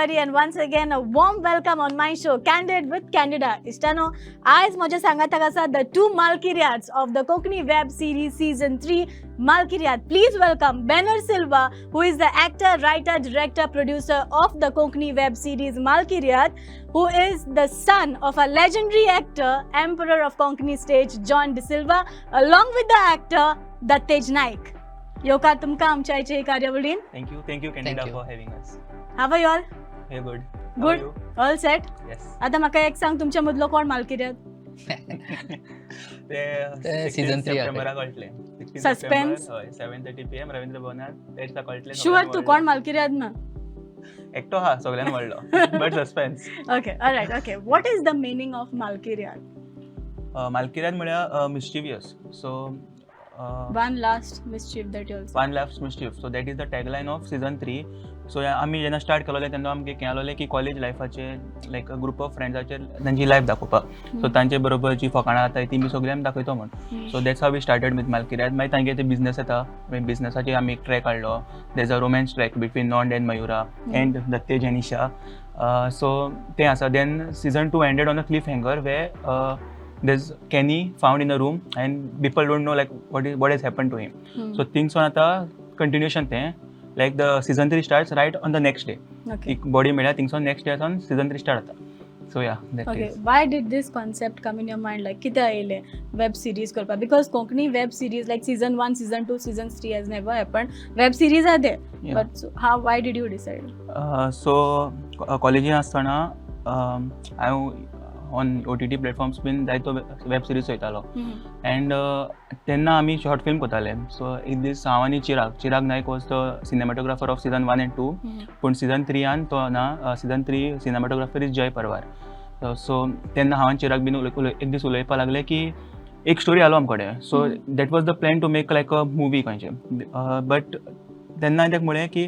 Everybody, and once again a warm welcome on my show, Candid with Candida. इश्टानो, आयज म्हज्या सांगाताक आसा the two मालकिर्याds of the Konkani web series season 3, Malkiriad. Please welcome Banner Silva, who is the actor, writer, director, producer of the Konkani web series Malkiriad, who is the son of a legendary actor, emperor of Konkani stage, John De Silva, along with the actor Dattej Naik. येवकार तुमकां आमच्या आयचे कार्यावळीन. Thank you, Candida, you. For having us. How are you all? We're good. How Good. Are you? All set? Yes. आता म्हाका एक सांग, तुमच्या मदलो कोण मालकिर्याद? ते ते 16 season three सप्टेंबराक कळटलें. 16 Suspense. September, हय, 7:30 PM Ravindra भवनात त्या दिसा कळटलें. शुअर सगळ्यान तूं व्हडलो. कोण मालकिर्याद ना? एकटो हा सगळ्यान व्हडलो, but suspense. Okay, alright, okay. What is the meaning of Malkiriad? मालकिर्याद म्हळ्यार मिस्चिवियस, so One last mischief that you One last mischief. So that is the tagline of season three. So आमी जेन्ना स्टार्ट केलोले तेन्ना आमकां हें आसलोलें की कॉलेज लायफाचेर, लायक ग्रुप ऑफ फ्रेंड्साचेर तांची life दाखोवपाक. So तांचे बरोबर जी फकाणां जाता ती बी सगळी आमी दाखयतो म्हूण. So that's how we started with Malkiriad. मागीर तांगे ते बिझनस येता, मागीर बिझनसाचेर आमी एक ट्रॅक हाडलो. There's a romance track between Nond and Mayura and Dattej and Isha. So तें आसा. Then season two ended on a cliffhanger where there's Kenny found in a room and people don't know like what has happened to him. So things on आता continuation तें, like the season three starts right on the next day. एक body मेळ्ळ्या things on next day on season three start जाता. So yeah, that is. Why did this concept come in your mind? Like, कित्याक येयलें web series करपाक? Because Konkani web series like season one, season two, season three has never happen. Web series are there, but how, why did you decide? So कॉलेजीन आसतना हांव on OTT platforms बीन जायतो web series चोयतालो and तेन्ना आमी short film करताले. So एक दीस हांव आनी Chirag, Chirag Naik was the cinematographer of season one and two, पूण सिजन थ्रीयान तो ना. Season three cinematographer is Jay Parwar. So तेन्ना हांव आनी चिराग बीन एक दीस उलोवपाक लागले की एक स्टोरी आलो आमचे कडेन. So that was the plan to make like a movie खंयचे, बट तेन्ना हांवें ताका म्हळें की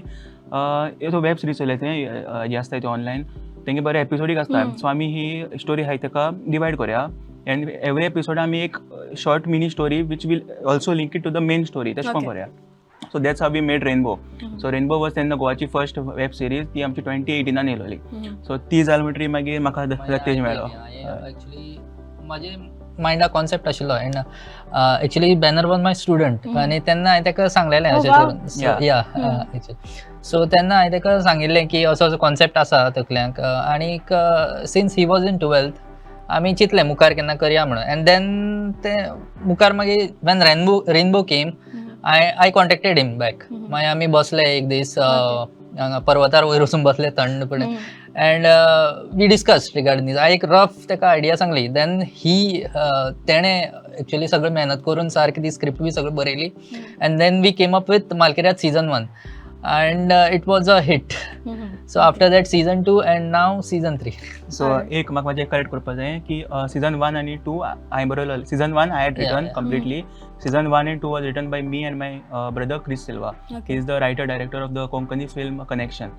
तो वेब सिरीज चोयले ते जे आसता ते ऑनलायन, तेंगे बरे एपिसोडीक आसता. सो आमी ही स्टोरी आहाय ताका डिवायड करया एंड एवरी एपिसोड आमी एक short mini story which will also link it to the main story, तशें करून करया. So that's how we made Rainbow. So Rainbow was तेन्ना गोवाची फर्स्ट वेब सिरीज. ती आमची 2018न येयलोली. सो ती जाल म्हणटरी मागीर म्हाका दत्तेज मेळ्ळो. एक्चुअली म्हाजे मायंडा कॉन्सेप्ट आशिल्लो and actually Banner was my student आनी तेन्ना हांवें ताका सांगलेलें अशें करून. या, एक्चुअली सो तेन्ना हांवें ताका सांगिल्लें की असो असो कॉन्सेप्ट आसा तकल्यांक आनीक since he was in 12th, आमी चिंतलें मुखार केन्ना करया म्हणून. एंड then ते मुखार मागीर when Rainbow came, I contacted him back. मागीर आमी बसले एक दीस हांगा पर्वतार वयर वचून बसले थंडपणे and we discuss regarding this. हांवें एक रफ ताका आयडिया सांगली. Then ही तेणें एक्चुअली सगळें मेहनत करून सारकी ती स्क्रिप्ट बी सगळी बरयली and then we came up with Malkiriad season one and it was a hit. So after that, season two and now season three. So एक म्हाका म्हाजें करेक्ट करपाक जाय की सिजन वन आनी टू हांवें बरयलो. Season one I had written completely. Season one and two was written by me and my brother Chris Silva. He is the writer director of the Konkani film Connection.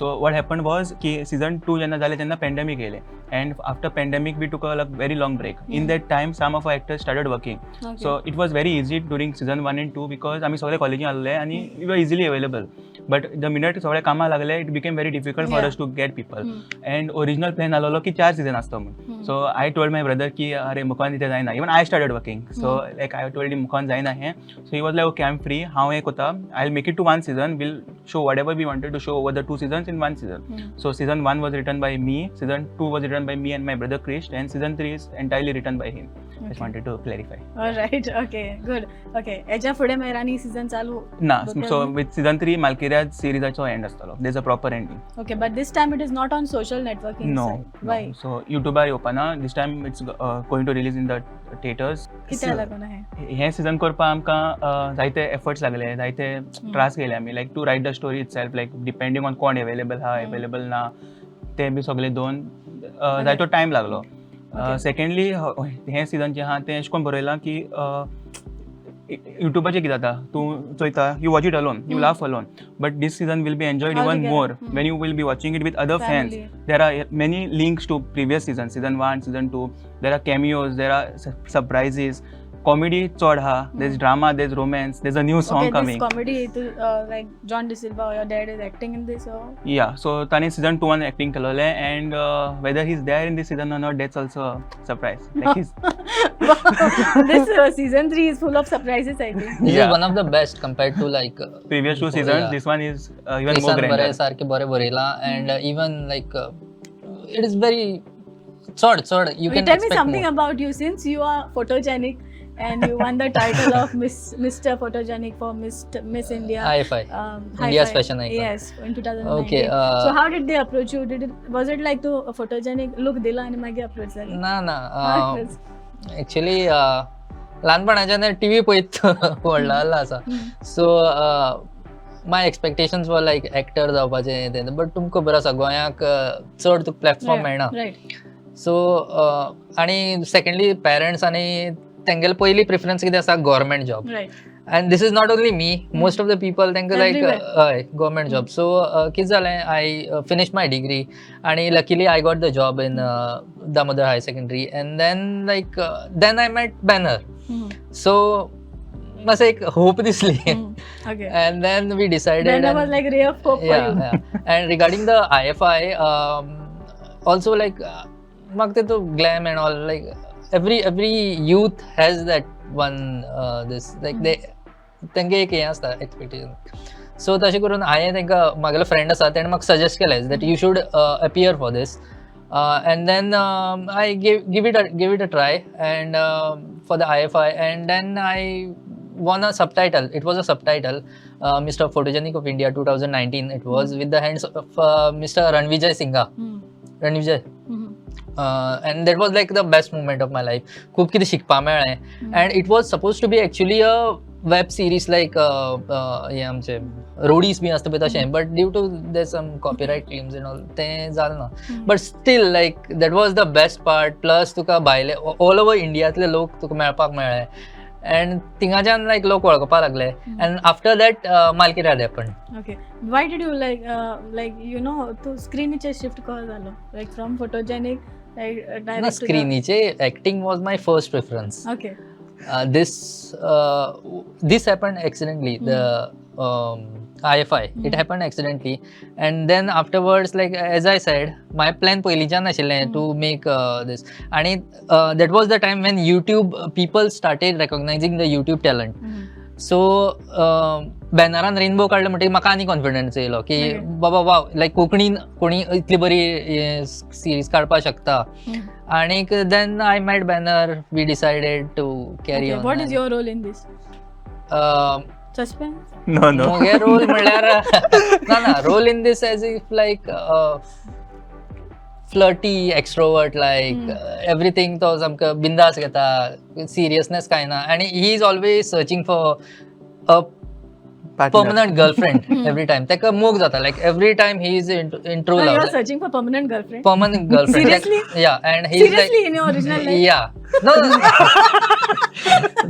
So what happen was की season two जेन्ना जालें तेन्ना pandemic येयलें and after pandemic we took a very long break. In that time some of actors started working, so it was very easy during season one and two because आमी सगळे कॉलेजीन आसले आनी we were easily available, but the minute सगळे कामाक लागले, it became very difficult for us to get people. And original plan आसलेलो की चार सिजन आसतो म्हणून. So I told my brother की अरे, मुखान इथे जायना. Even I started working, so like I told मुखान जायना हें. So he was like, "Okay, I am free. हांव एक कोता, I will make it to one season. We'll show whatever we wanted to show over the two seasons in one season." So season one was written by me, season two was written by me and my brother Krish, and season three is entirely written by him. Just wanted to clarify. Right, okay, good. Okay, हेच्या फुडें मागीर आनी season चालू? ना, so with season three Malkiriad सिरीजाचो and आसतलो. There's a proper ending. Okay, but this time it is not on social networking? No. Why? So युट्यूबार येवपाना this time. It's going to release in the theatres. कित्याक लागून हें? हें season करपाक आमकां जायते efforts लागले, जायते त्रास केले आमी, like to write the story itself, like depending on कोण अवेलेबल आहा, अवेलेबल ना, ते बी सगळे दोन जायतो टायम लागलो. सेकंडली, हें सिजन जें आहा तें अशें करून बरयलां की युट्यूबाचेर कितें जाता, तूं चोयता, you watch it alone, you laugh alone, but this season will be enjoyed all even together. More when you will be watching it with other fans. Family. There are many links to previous seasons, season 1, season 2. There are cameos, there are surprises. Comedy चड आहा. There's drama, there's romance, there's a new song Okay, this coming. Comedy, like John De Silva, your dad is acting in this, or Yeah, so ताणें season 2 one acting केलेलें and whether he's there in this season or not, that's also a surprise. Like he's this season 3 is full of surprises, I think. This Yeah. is one of the best compared to like previous two before, seasons, yeah. this one is even more क्रिसान grander. बरें सारकें बरें बरयलां and even like it is very चड चड you Okay, can tell me something about you, since you are photogenic and you won the title of Miss Mr. Photogenic for Miss India. IFI. India's Hi-Fi. Fashion Icon. Yes, in 2019. Okay, So how did they approach you? Did it was it like to a photogenic look दिला आणि मागीर approach जाली? ना ना. How it was? Actually ल्हानपणाच्यान TV पळयत व्हडलो जाल्लो आसा. So my expectations were like actor जावपाचें तें, बट तुमकां खबर आसा गोंयाक चड तुका प्लॅटफॉर्म मेळना. सो आनी सेकंडली पेरंट्स आनी तेंगेले पयली प्रिफरन्स कितें आसा, government job. And this is not only me, most of the people तांकां लायक Everywhere. हय गव्हर्मेंट जॉब. सो कितें जालें, I finish my degree आनी luckily I got the job in Damodar Higher Secondary and then like then I met Banner. So मातसो एक hope दिसली. And then we decided Banner was like ray of hope for yeah, you. Yeah. And regarding the IFI, also like म्हाका तेतू glam and all, like every youth has that one this like they तेंगे एक हें आसता expectation. So तशें करून हांवें तांकां म्हागेलो फ्रेंड आसा तेणें म्हाका सजेस्ट केलें that you should appear for this, and then I give it a try and for the IFI, and then I won a subtitle. It was a subtitle, Mr. Photogenic of India 2019. It was with the hands of Mr. Ranvijay Singha. Ranvijay. And that was like the best moment of my life. खूब कितें शिकपा मेळ्ळें and it was supposed to be actually a web series like हें आमचे Roadies बी आसता पळय तशें, but due to the some copyright claims and all तें जालें ना. But still like that was the best part. Plus तुका भायले ऑल ओवर इंडियांतले लोक तुका मेळपाक मेळ्ळे एंड थिंगाच्यान लायक लोक वळखपाक लागले and after that मालकिर्याद happen. Okay. Why did you like to स्क्रीनीचेर shift कसो जालो? Like from photogenic like direct ना to the स्क्रिनीचे acting was my first preference. This happened accidentally, the IFI, it happened accidentally, and then afterwards, like as I said, my plan पयलींच्यान आशिल्लें to make this आणि that was the time when YouTube people started recognizing the YouTube talent. So बॅनरान rainbow काडलो म्हणटकीर म्हाका आनी confidence येयलो की बाबा वाव, लायक कोंकणीन कोणी इतली बरी सिरीज काडपाक शकता. आणीक then I met Banner, we decided to carry on. What is your role in this? Suspense? No. मुगे रोल म्हणल्यार ना ना, role in this as if like flirty extrovert, like everything तो सामको बिंदास घेता, सिरियसनेस कांय ना आनी he is always searching for a Partner. Permanent girlfriend every time. ताका मोग जाता, like every time he is in true You love. Are searching for permanent girlfriend? Permanent girlfriend. Seriously? Yeah, and he's Seriously, like in your original life? Yeah. No.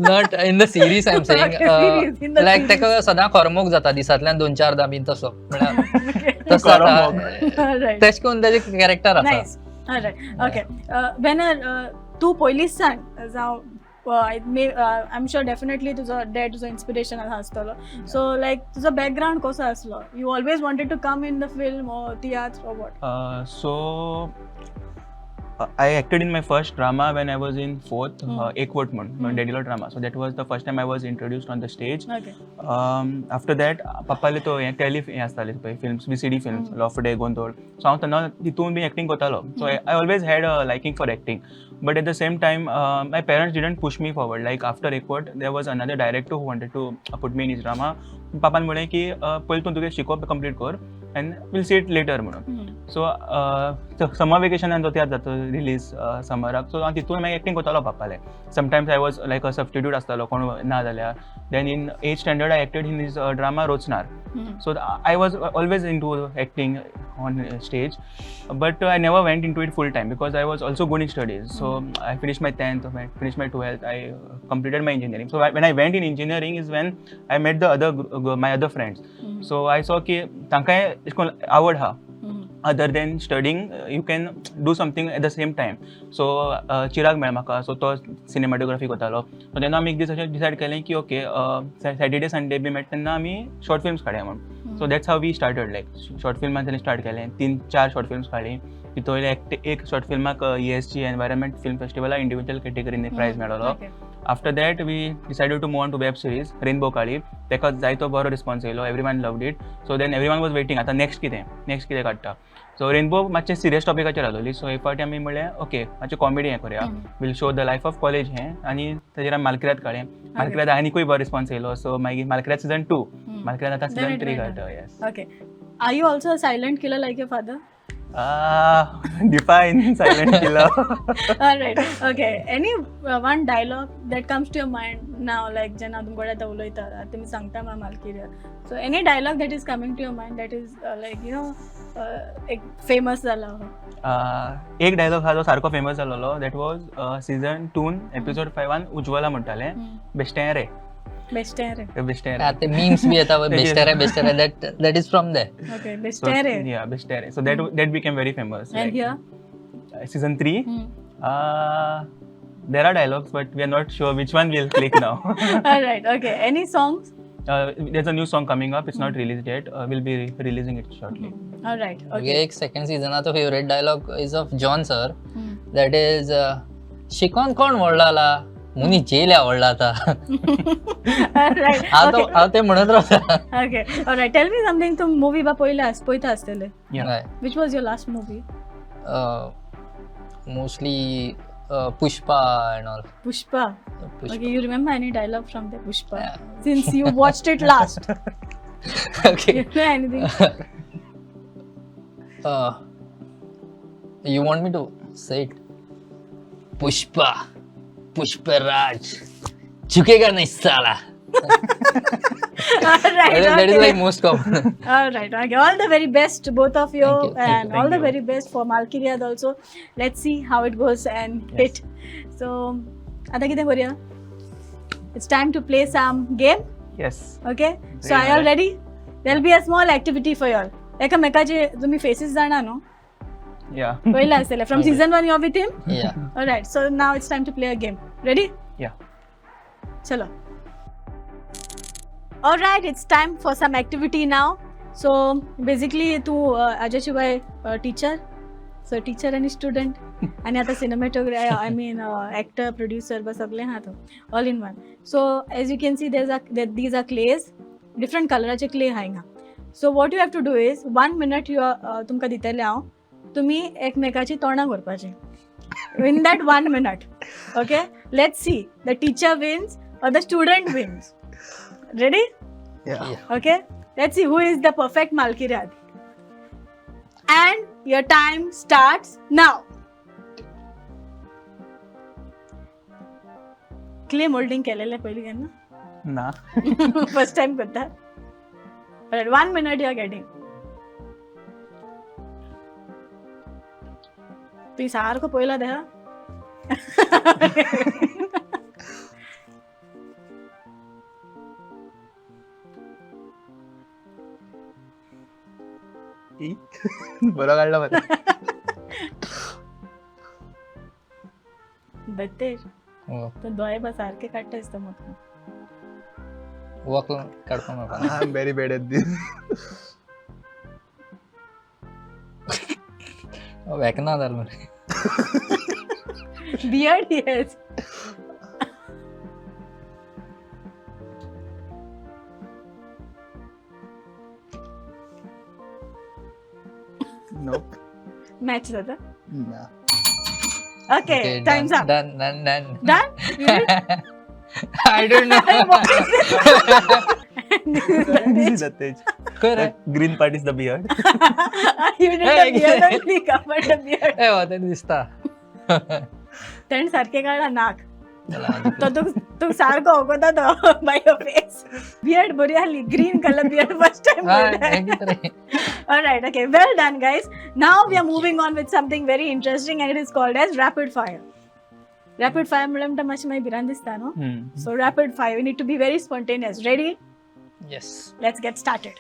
Not in the series, I'm saying. Okay, series, in the like series. ताका सदां खरो मोग जाता दिसांतल्यान दोन चारदां बीन तसो म्हळ्यार तसो खरो जाता. मोग. तशें करून ताजें कॅरेक्टर आसा. Nice. Alright. Okay. Banner, तूं पयलींच सांग जावं I am sure definitely तुजो डॅड तुजो इन्स्पिरेशन आसतलो. सो लायक तुजो बॅकग्रावंड कसो आसलो? You always wanted to come in the film or tiatr or what? So I acted in my first drama when I was in fourth, Ekvot म्हण, डेडिलो drama. So that was the first time I was introduced on the stage. After that, पप्पाले तो हें tally हें आसताले पळय films, VCD films, लॉफडे, गोंदोळ. So हांव तेन्ना तितून बी acting करतालो. So I always had a liking for acting. But at the same time, my parents didn't push me forward. Like after Ekvot, there was another director who wanted to put me in his drama. पापान म्हणलें की पयलीं तूं तुगें शिकोवप complete कर and we'll see it later म्हणून. So summer वेकेशनान तो तियात्र जाता रिलीज समराक, सो हांव तितून मागीर एक्टींग करतालो बापाले. Sometimes I was like a substitute आसतालो कोण ना जाल्यार. Then in eighth standard I acted in his drama Rochnar. So I was always into acting on stage, but I never went into it full time because I was also good in studies. So I finished my 10th, I finished my 12th, I completed my engineering. So when I went in engineering is when I met the other my other friends. So I saw की तांकांय एश करून आवड आहा. Other than studying you can do something at the same time. So Chirag मेळ्ळो म्हाका, so तो cinematography करतालो. So तेन्ना आमी एक दीस अशें डिसायड केलें की ओके, सॅटर्डे संडे बी मेळटा तेन्ना आमी शॉर्ट फिल्म्स काडया म्हूण. So that's how we started, like short फिल्मान तेणें स्टार्ट केलें, 3-4 शॉर्ट फिल्म्स काडली. तितूंतले एक शॉर्ट फिल्माक ESG environment film फेस्टिवला individual कॅटेगरीन प्रायज मेळ्ळो. After that we decided to move on to web series Rainbow काडली. ताका जायतो बरो रिस्पॉन्स येयलो, everyone loved it. So then everyone was waiting आतां नॅक्स्ट कितें, नॅक्स्ट कितें काडटा. सो रेनबो मातशें सिरियस टॉपिकाचेर आसलोली. सो एक फावटी आमी म्हणलें ओके, मातशें कॉमेडी हें करुया, we'll show the life of college हें, आनी ताजेर आमी मालकिऱ्यात काडलें. मालकिऱ्यात आनीकूय बरो रिस्पॉन्स येयलो. सो मागीर मालकिऱ्यात सीजन 2, मालकिऱ्यात आतां सीजन 3 काडटा. Yes. Okay, are you also a silent killer like your father? Define silent killer. All right, okay. Any one dialogue that comes to your mind now, like जेन्ना तुमकडे आतां उलयता, तुमी सांगता मा मालकिऱ्या, so any dialogue that is coming to your mind that is like you know एक famous जाला? एक dialogue आहा जो सारको famous जालोलो, that was season 2 episode 5 Ujjwala म्हणटालें, बेश्टें रे. बेश्टें रे. बेश्टें रे. ते मीम्स बी येता बेश्टें रे बेश्टें रे, that is from there. Okay, बेश्टें रे. या, बेश्टें रे. So that became very famous. And here season 3 there are dialogues but we are not sure which one will click now. All right, okay. Any songs? There's a new song coming up. It's not released yet. We'll be releasing it shortly. All right, okay. एक second सीजनाचो favourite dialogue is of John sir. That is शिकोन कोण व्हडलो जाला, मुनी gel आवडला आता. हांव ते म्हणत रावता. Okay, all right. Tell me something. तुम मूवी बा पयला पळयता आसतले. Which was your last movie? Mostly Pushpa and all. Pushpa. Pushpa. Okay, you remember any dialogue from the Pushpa? Yeah. Since you watched it last. Okay. You know anything? You want me to say it? Pushpa, Pushparaj, झुकेगा नहीं साला. All right, that okay. is like most common. All right, okay. All the very best to both of you, thank you, and thank all the you. Very best for Malkiriad also. Let's see how it goes and yes. hit. So, आता कितें करूया? It's time to play some game. Yes. Okay. So are you all ready? There'll be a small activity for you all. एकामेकाचे तुम्ही faces जाणा न्हू? Yeah. पयला आसतले. From season 1 you are with him? Yeah. All right. So now it's time to play a game. Ready? Yeah. Chalo. All right, it's time for some activity now. So basically तू Ajay शिवाय teacher, so teacher आनी student आनी आतां cinematographer, I mean actor, producer बस सगळें आहा तो all in one. So as you can see these are clays, different कलराचे clay आहा हिंगा. So what you have to do is 1 minute you तुमकां दितलें हांव, तुमी एकमेकाची तोंडां करपाचीं in that 1 minute. Okay, let's see the teacher wins or the student wins. Ready? Yeah. Okay, let's see who is the perfect Malkiriad. And your time starts now. Clay molding केलेले पयलीं केन्ना? ना. First time करता. Alright, 1 minute you are getting. तुवें सारको पयला देहा. बरो काडला मरे. दत्तेश, तो दोळे बा सारखे काडटा दिसता म्हाका. वॉक काडपा म्हाका. I am very bad at this. Vecna जालें मरे. Beard, yes. Nope. Match जाता? ना. Okay, time's up. Done, done, done. Done? You did? I don't know. What is this? This is Datej. Correct. Green part is the beard. You did the beard only, covered the beard. ए वा तें दिसता. तेणें सारकें काडला नाक. तो तूं सारको वखता तो बाय your face. Beard बरी आहली, green colour beard first time. All right, okay, well done guys. Now we are moving on with something very interesting and it is called as rapid fire. Rapid fire म्हणल्यार मातशें मागीर भिरांत दिसता न्हू. So rapid fire, you need to be very spontaneous. Ready? Yes. Let's get started.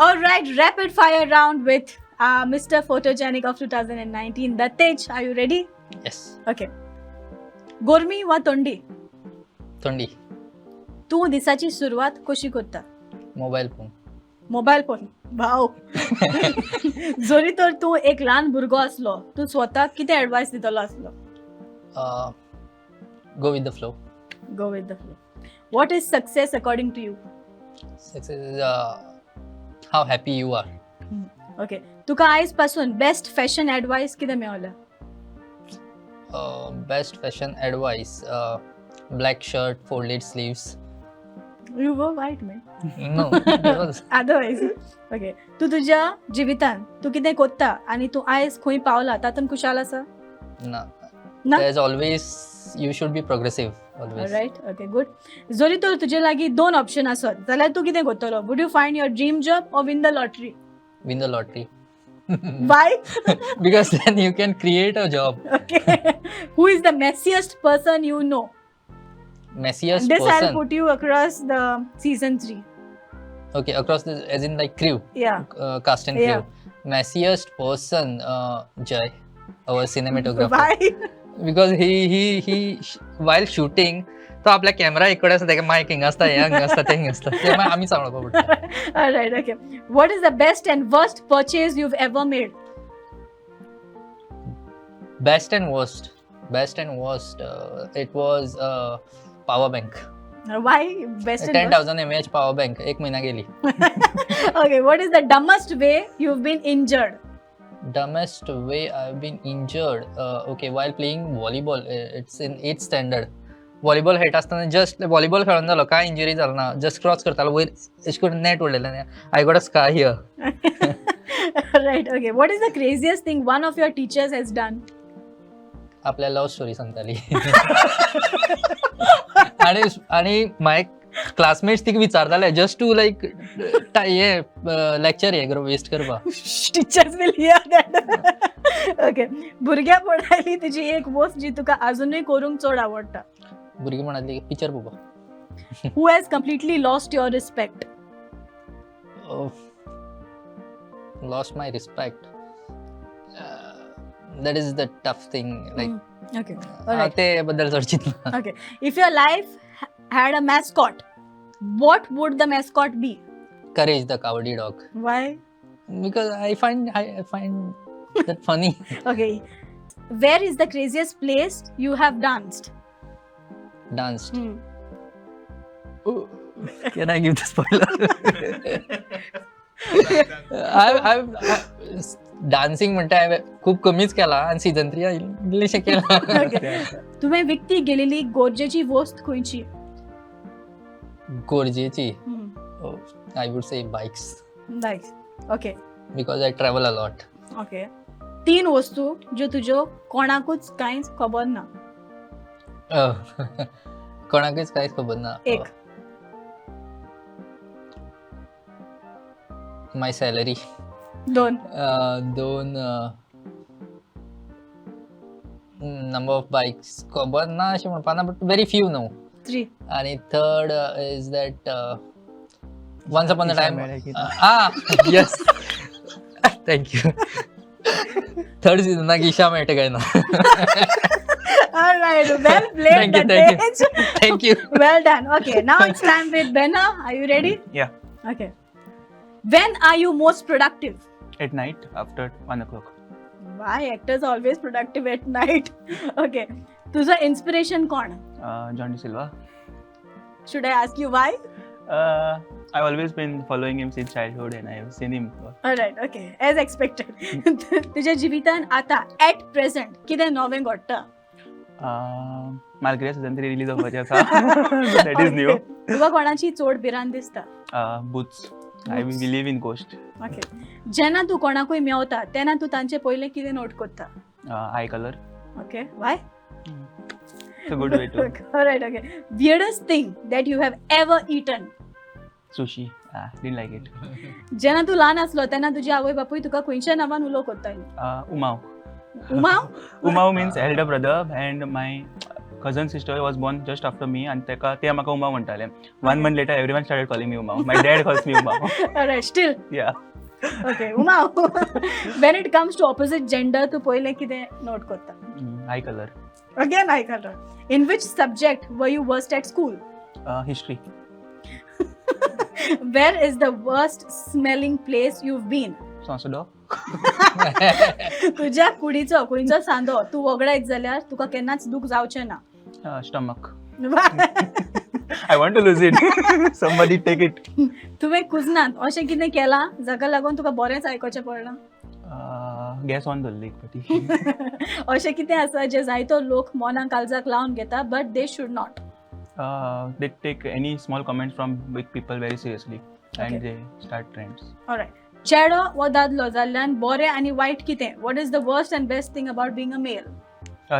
All right, rapid fire round with Mr. Photogenic of 2019, Datej. Are you ready? Yes. Okay. गोरमी वा तोंडी? थंडी. तूं दिसाची सुरवात कशी करता? Mobile phone. Mobile phone. भाव, जरी तर तूं एक ल्हान भुरगो आसलो, तूं स्वताक कितें एडवायस दितलो आसलो? Go with the flow. Go with the flow. What is success according to you? Success is how happy you are. Okay. तुका आयज पासून बेस्ट फॅशन एडवायस कितें मेवल्या? Best fashion advice, black shirt, folded sleeves. You were white man. No. Otherwise okay. तूं तुज्या जिवितान तूं कितें कोत्ता आनी तूं आयज खंय पावला तातूंत खुशाल आसा? ना. ना? There is always, you should be progressive always. Right, okay, good. जरी तर तुजे लागीं दोन ऑप्शन आसत जाल्यार तूं कितें करतलो? Would you find your dream job or win the lottery? Win the lottery. Why? Because then you can create a job. Okay. Who is the messiest person you know? Messiest This I'll person. put you across the season 3. Okay, across the, as in like crew. Yeah. Cast and Yeah. crew. Messiest person, Jay, our cinematographer. Why? Because he while shooting, तो आपला camera इकडे आसता, तेका मायक हिंगा आसता, हे हांगा आसता, ते हिंगा आसता, ते मागीर आमी सांगप पडटा. All right, okay. What is the best and worst purchase you've ever made? Best and worst. Best and worst. It was power bank. Why best and ten worst? Thousand mAh power bank, एक महिना गेली. Okay, what is the dumbest way you've been injured? Dumbest way I've been injured. Okay, while playing volleyball, it's in 8th standard. Volleyball खेळटा आसतना just volleyball खेळून जालो, कांय injury जालो ना, जस्ट क्रॉस करतालो वयर अशें करून नेट उडलेलें, I got a scar here. Right, okay. What is the craziest thing one of your teachers has done? आपल्या लव्ह स्टोरी सांगताली आणि आणि माय क्लासमेट्स तिका विचारताले जस्ट टू लायक हे लेक्चर हे वेस्ट करपाक. Teachers will hear that. Okay. भुरग्यापणाली तुजी एक वस्त जी तुका अजुनूय करूंक चड आवडटा? भुरगीं म्हणाली पिक्चर पळोवपाक. Who has completely lost your respect? Lost my respect, that is the tough thing, like Okay. Alright. ते बद्दल चड चिंतना. Okay. If your life had a mascot, what would the mascot be? Courage the cowardly dog. Why? Because I find that funny. Okay. Where is the craziest place you have danced? Danced. Can I give the spoiler? I dancing म्हणटा हांवें खूब कमीच केला आनी season three इल्लेशें केलां. Okay. तुवें विकती गेलेली गरजेची वस्त खंयची? गरजेची, I would say bikes. Nice. Okay. Because I travel a lot. Okay. तीन वस्तू ज्यो तुज्यो कोणाकूच कांयच खबर ना. कोणाकूच कांयच खबर ना. एक. माय सॅलरी. दोन. दोन, नंबर ऑफ बायक्स खबर ना अशें म्हणपा ना, बट व्हेरी फ्यू न्हू. थ्री. आणि third is that once upon a time मेळ्ळें की ना. आ yes, thank you. Third सिजनाक Isha मेळटा काय ना. All right, well played, Thank you, thank you. Datej. Thank you. Well done. Okay, now it's time with Benna. Are you ready? Yeah. Okay. When are you most productive? At night after 1 o'clock. Why actors are always productive at night? Okay. तुझं inspiration कोण? John De Silva. Should I ask you why? I've always been following him since childhood and I've seen him. Right, okay, as expected. तुझ्या जिवितान आता at present कितें नवें घडटा? मालकिर्याद season 3 release जावपाचें आसा. That is new. तुका कोणाची चड भिरांत दिसता? Boots. I Boots. Believe in ghost. Okay. जेन्ना तूं कोणाकूय मेवता तेन्ना तूं तांचे पयलें कितें नोट करता? Eye colour. Okay, why? It's a good way to. Right, okay. Weirdest thing that you have ever eaten? Sushi. Didn't like it. जेन्ना तूं ल्हान आसलो तेन्ना तुजी आवय बापूय तुका खंयच्या नांवान उलो करताली? Umau. Umau? Umau means elder brother and my cousin sister was born just after me आनी तेका ते म्हाका उमा म्हणटाले. One month later everyone started calling me Uma. My dad calls me Uma. Alright, still. Yeah. Okay, Uma. When it comes to opposite gender, तूं पयलें कितें note करता? Eye colour. Again eye colour. In which subject were you worst at school? History. Where is the worst smelling place you've been? Sonsodo. तुज्या कुडीचो खंयचो सांदो तूं वगडायत जाल्यार तुका केन्नाच दूख जावचें ना. Stomach. I want to lose it. Somebody take it. तुवें कुजनात अशें कितें केलां जाका लागून तुका बरेंच आयकोचें पडलां? गॅस ऑन दवरली एक फावटी. अशें कितें आसा जें जायतो लोक मनाक काळजाक लावन घेता but they should not? They take any small comment from big people very seriously and they start trends. Alright. चेडो वो दादलो जाल्ल्यान बरें आनी वायट कितें? What is the worst and best thing about being a male?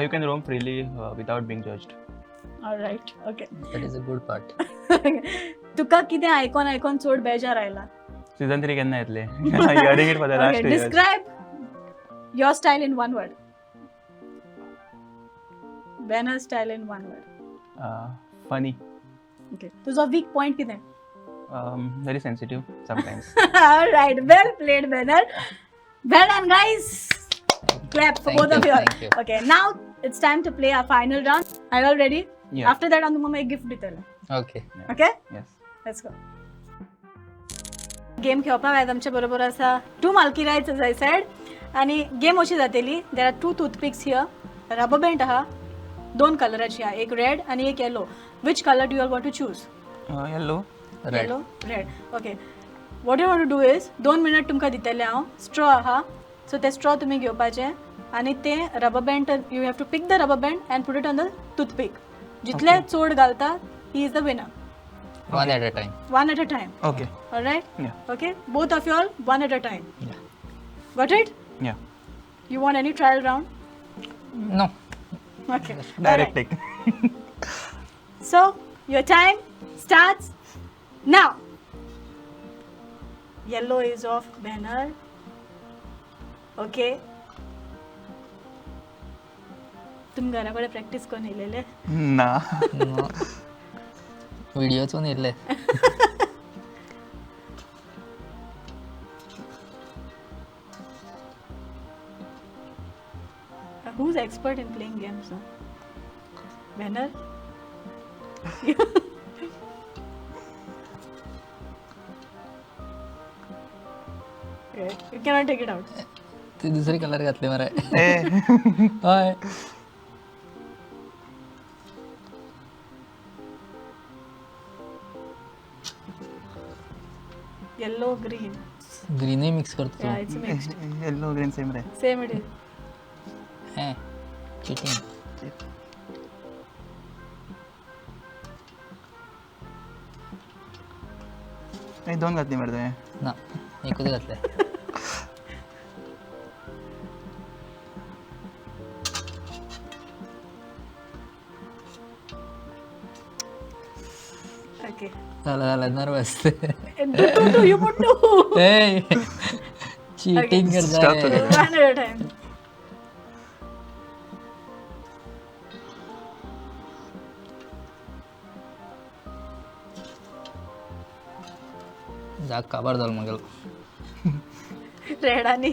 You can roam freely without being judged. Alright, okay. That is a good part. तुका कितें आयकोन आयकोन चड बेजार आयला? सीझन 3 केन्ना येतले? Hearing it for the last 2 years. Describe your style in one word. Banner style in one word. Funny. Okay. तुजो वीक पॉइंट कितें? Very sensitive sometimes. Alright, well played, Banner. Well done, guys. Clap for both of you. Thank you. Okay, now it's time to play our final round. Are you all ready? Yeah. After that, हांव तुमकां एक gift दितलें. Okay. Okay? Yes. Let's go. Game खेळपाक आयज आमचे बरोबर आसा two मालकिरायट्स as I said. आनी गेम अशी जातली, there are 2 toothpicks here, rubber band आहा, दोन कलराची आहा, एक रेड आनी एक yellow. Which colour do you all want to choose? Yellow. Red. Yellow, red. Okay, what you want to do is 2 minute तुमकां दितले हांव, स्ट्रॉ आहा, सो ते स्ट्रॉ तुमी घेवपाचे आनी ते rubber band, you have to pick the rubber band and put it on the toothpick. जितले चड घालता he is the winner. One at a time. One at a time. Okay. Alright? Yeah. Okay, both of you all, one at a time. Yeah. Got it? Yeah. You want any trial round? No. Okay. Direct take. So, your time starts now. Yellow is off Banner. Okay. तुम घरा कडेन practice करून येयलेले? ना. व्हिडिओचून येयल्ले. Who's expert in playing games? Huh? Banner? Right. You cannot take it out. ते दुसरे colour घातले मरे. हय. Yellow, green. ग्रीनही mix करतो. Yeah, it's mixed. Yellow, green same रे. Same it is. Cheating. दोन घातली मरे तुवें. ना, एकूच घातले. Okay. झालं झालं, nervous. 2 you put 2. A, cheating करता. One at a time. जाग काबार जालो मगेलो. रेड आनी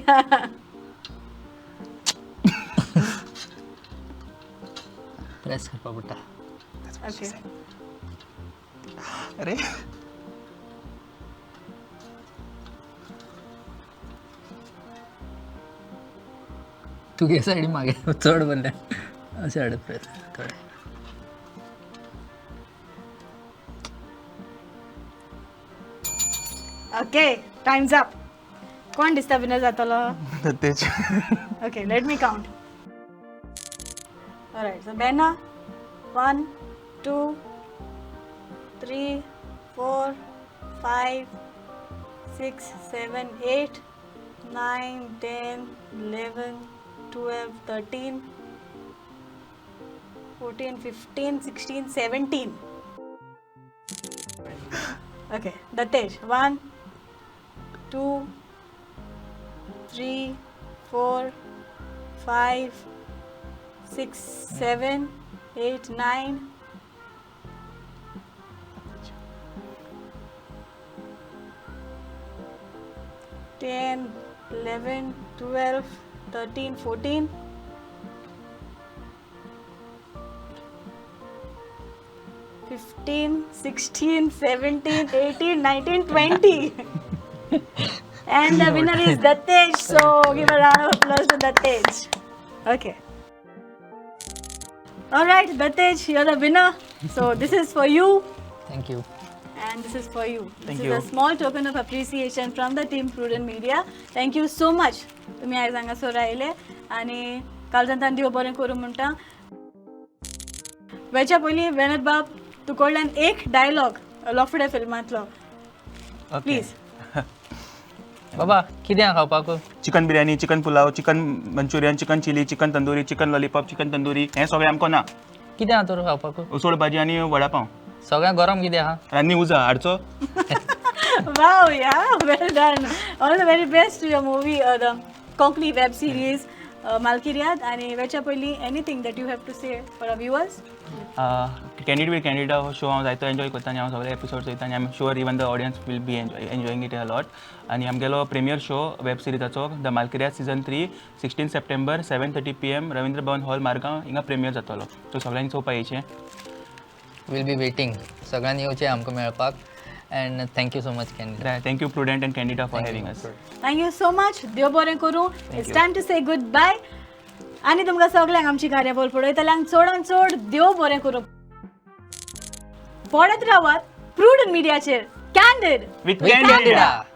प्रेस करपा पडटा. ओके. अरे तुगे सायडी मागे चड भरले अशें हाड प्रेस थोडे. Okay, times up. कोण दिसता विनर जातलो? तेच. Okay, let me count. Alright, so Banner, 1 2 3 4 5 6 7 8 9 10 11 12 13 14 15 16 17. Okay, Dattesh, 1 2 3 4 5 6 7 8, 9, 10, 11, 12, 13, 14, 15, 16, 17, 18, 19, 20. And the winner is Dattesh. So give a round of applause to Dattesh. Okay. All right, Dattesh, you're the winner. So this is for you. Thank you. And this is for you. Thank This you. is a small token of appreciation from the team Prudent Media. Thank you so much. तुमी आयज हांगासर आयले आनी कालजांतान देव बरें करूं म्हणटा. वेच्या पयलीं वेनत बाब, तूं कडल्यान एक डायलॉग लॉफडे फिल्मांतलो प्लीज. बाबा, कितें आहा खावपाक? Chicken biryani, chicken pulao, chicken Manchurian, chicken chilli, chicken tandoori, chicken lollipop, chicken tandoori, हें सगळें आमकां ना. कितें आहा तर खावपाक? उसळ भाजी आनी वडा पाव. सगळें गरम कितें आहा? रान्नी उजा हाडचो. Wow, yeah, well done. All the very best to your movie, the Konkani web series, Malkiriad. आनी वेच्या पयलीं anything that you have to say for our viewers? Candid with Candida हो शो हांव जायतो एन्जॉय करता आनी हांव सगळे एपिसोड चोयता आनी I am sure even the audience will be enjoying it a lot. आनी आमगेलो प्रिमियर शो वेब सिरिजाचो the Malkiriad season 3 16 September 7:30 PM Ravindra Bhavan hall, Margao हिंगा प्रिमियर जातलो. सो सगळ्यांनी चोवपा येयचें. Will be waiting. सगळ्यांनी येवचें आमकां मेळपाक. And thank you so much, Candida. Thank you Prudent and Candida for having us. Thank you so much. देव बरें करूं. It's time to say good bye. आनी तुमकां सगल्यांक आमची कार्यावळ पळयतल्यांक चडान चड देव बरें करूं. पळयत रावात प्रुडंट मिडियाचेर candid with With Candida. Candida.